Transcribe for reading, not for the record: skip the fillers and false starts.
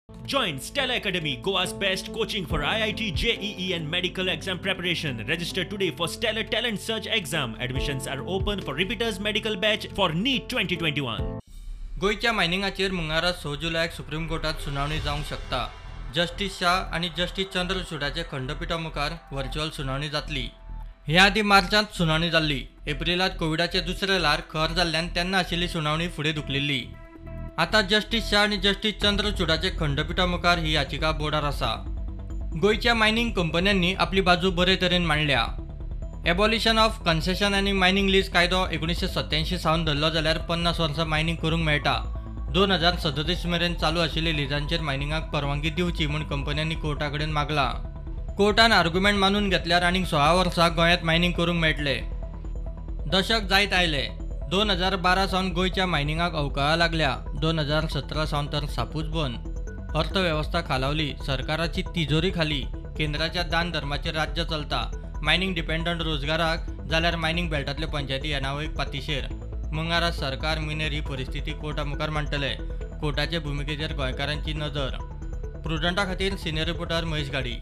Join Stella Academy, Goa's best coaching for IIT, JEE and medical exam preparation. Register today for Stellar Talent Search exam. Admissions are open for repeaters medical batch for NEET 2021. गोंयच्या मायनिंगाचेर मंगळारा 6 जुलयाक supreme कोर्टात सुनावणी जावंक शकता. Justice Shah आनी justice चंद्रचूडाचे खंडपिठा मुखार virtual सुनावणी जातली. हे आदीं मार्चांत सुनावणी जाल्ली. एप्रिलांत कोविडाचें दुसरें ल्हार खर जाल्ल्यान तेन्ना आशिल्ली सुनावणी फुडें धुकलिल्ली. आतां जस्टीस शाह आनी जस्टीस चंद्रचूडाचे खंडपिठा मुखार ही याचिका बोर्डार आसा. गोंयच्या मायनिंग कंपन्यांनी आपली बाजू बरे तरेन मांडल्या. एबॉलिशन ऑफ कन्सेशन आनी मायनिंग लीज कायदो 1987 सावन धरलो जाल्यार 50 वर्सां मायनिंग करूंक मेळटा. 2037 मेरेन चालू आशिल्ले लिजांचेर मायनिंगाक परवानगी दिवची म्हूण कंपन्यांनी कोर्टा कडेन मागलां. कोर्टान आर्ग्युमेंट मानून घेतल्यार आनीक 16 वर्सां गोंयांत मायनिंग करूंक मेळटले. दशक जायत आयले. 2012 सावन गोंयच्या मायनिंगाक अवकळा लागल्या. 2017 सावन तर सापूच बंद. अर्थवेवस्था खालावली, सरकाराची तिजोरी खाली, केंद्राच्या दान धर्माचेर राज्य चलता. मायनिंग डिपेंडंट रोजगाराक जाल्यार मायनिंग बेल्टांतल्यो पंचायती येणावळीक पातिशेर. मंगळारा सरकार मिनेर ही परिस्थिती कोर्टा मुखार मांडटले. कोर्टाचे भुमिकेचेर गोंयकारांची नदर. प्रुडंटा खातीर सिनियर रिपोर्टर महेश गाडी.